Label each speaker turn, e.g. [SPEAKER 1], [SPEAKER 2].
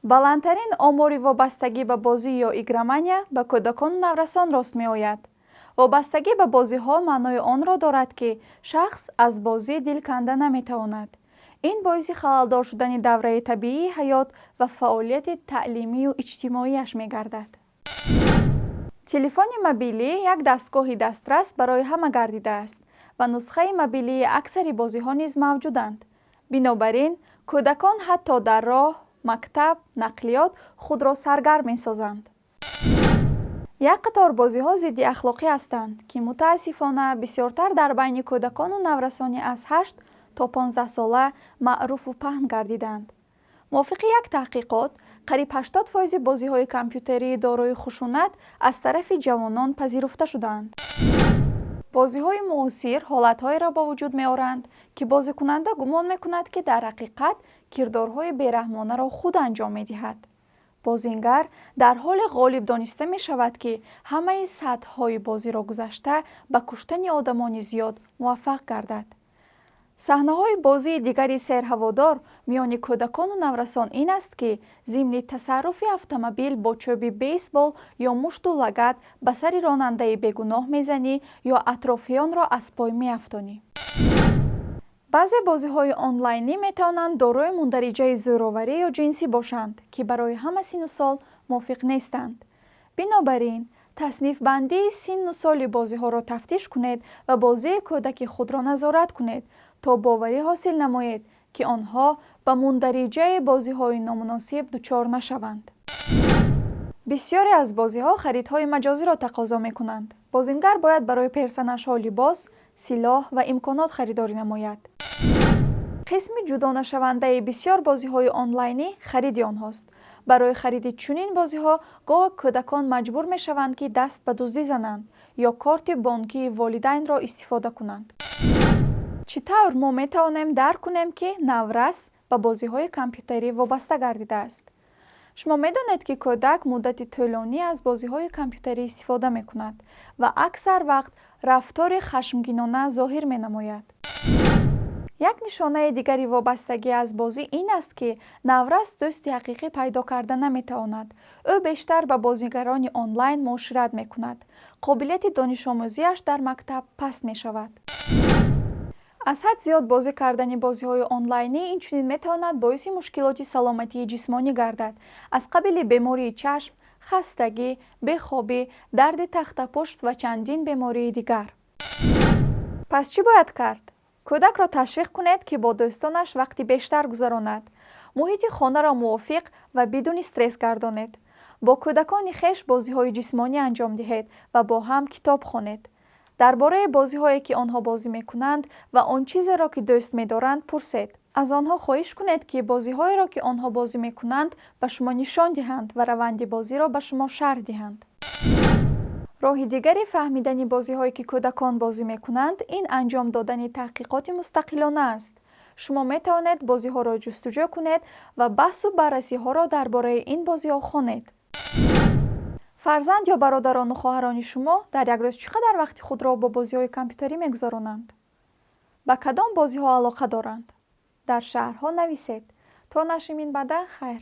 [SPEAKER 1] Баландтарин омори вобастагӣ ба бозӣ ё игромания ба кӯдакону наврасон рост меояд. Вобастагӣ ба бозиҳо маънои онро дорад, ки шахс аз бозӣ дил канда наметавонад. Ин боиси халалдор шудани давраи табиии ҳаёт ва фаъолияти таълимию иҷтимоияш мегардад. Телефони мобилӣ як дастгоҳи дастрас барои ҳама гардидааст ва нусхаи мобилии аксари бозиҳо низ мавҷуданд. Бинобар ин кӯдакон ҳатто дар роҳ, мактаб, нақлиёт худро саргарм месозанд. Як қатор бозиҳо зидди ахлоқӣ ҳастанд, ки мутаассифона бисёртар дар байни кӯдакону наврасони аз 8 то 15-сола маъруфу паҳн гардиданд. Мувофиқи як таҳқиқот, қариб 80 фоизи бозиҳои компютерии дорои хушунат аз тарафи ҷавонон пазируфта шудаанд. Бозиҳои муосир ҳолатҳоеро ба вуҷуд меоранд, ки бозикунанда гумон мекунад, ки дар ҳақиқат кирдорҳои бераҳмонаро худ анҷом медиҳад. Бозингар дар ҳоле ғолиб дониста мешавад, ки ҳамаи сатҳҳои бозиро гузашта, ба куштани одамони зиёд муваффақ гардад. Саҳнаҳои бозии дигари серҳаводор миёни кӯдакону наврасон ин аст, ки зимни тасарруфи автомобил бо чӯби бейсбол ё мушту лагат ба сари ронандаи бегуноҳ мезанӣ ё атрофиёнро аз пой меафтонӣ. Баъзе бозиҳои онлайнӣ метавонанд дорои мундариҷаи зӯроварӣ ё ҷинсӣ бошанд, ки барои ҳама синну сол мувофиқ нестанд. Бинобар ин таснифбандии синну соли бозиҳоро тафтиш кунед ва бозии кӯдаки худро назорат кунед, то боварӣ ҳосил намоед, ки онҳо ба мундариҷаи бозиҳои номуносиб дучор нашаванд. Бисёре аз бозиҳо харидҳои маҷозиро тақозо мекунанд. Бозингар бояд барои персонажҳо либос, силоҳ ва имконот харидорӣ намояд. Қисми ҷудонашавандаи бисёр бозиҳои онлайнӣ хариди онҳост. Барои хариди чунин бозиҳо гоҳ кӯдакон маҷбур мешаванд, ки даст ба дуздӣ зананд ё корти бонкии волидайнро истифода кунанд. Чӣ тавр мо метавонем дарк кунем, ки наврас ба бозиҳои компютерӣ вобаста гардидааст? Шумо медонед, ки кӯдак муддати тӯлонӣ аз бозиҳои компютерӣ истифода мекунад ва аксар вақт рафтори хашмгинона зоҳир менамояд. Як нишонаи дигари вобастагӣ аз бозӣ ин аст, ки наврас дӯсти ҳақиқӣ пайдо карда наметавонад. Ӯ бештар ба бозигарони онлайн муошират мекунад. Қобилияти донишомӯзиаш дар мактаб паст мешавад. Аз ҳад зиёд бозӣ кардани бозиҳои онлайнӣ инчунин метавонад боиси мушкилоти саломатии ҷисмонӣ гардад, аз қабили бемории чашм, хастагӣ, бехобӣ, дарди тахтапушт ва чандин бемории дигар. Пас чӣ бояд кард? Кӯдакро ташвиқ кунед, ки бо дӯстонаш вақти бештар гузаронад. Муҳити хонаро мувофиқ ва бидуни стресс гардонед. Бо кӯдакони хеш бозиҳои ҷисмонӣ анҷом диҳед ва бо ҳам китоб хонед. Дар бораи бозиҳое, ки онҳо бозӣ мекунанд, ва он чизеро, ки дӯст медоранд, пурсед. Аз онҳо хоҳиш кунед, ки бозиҳоеро, ки онҳо бозӣ мекунанд, ба шумо нишон диҳанд ва раванди бозиро ба шумо шарҳ диҳанд. Роҳи дигари фаҳмидани бозиҳое, ки кӯдакон бозӣ мекунанд, ин анҷом додани таҳқиқоти мустақилона аст. Шумо метавонед бозиҳоро ҷустуҷӯ кунед ва баҳсу баррасиҳоро дар бораи ин бозиҳо хонед. Фарзанд ё бародарону хоҳарони шумо дар як рӯз чӣ қадар вақти худро бо бозиҳои компютерӣ мегузаронанд? Ба кадом бозиҳо алоқа доранд? Дар шарҳҳо нависед. То нашри минбаъда, хайр.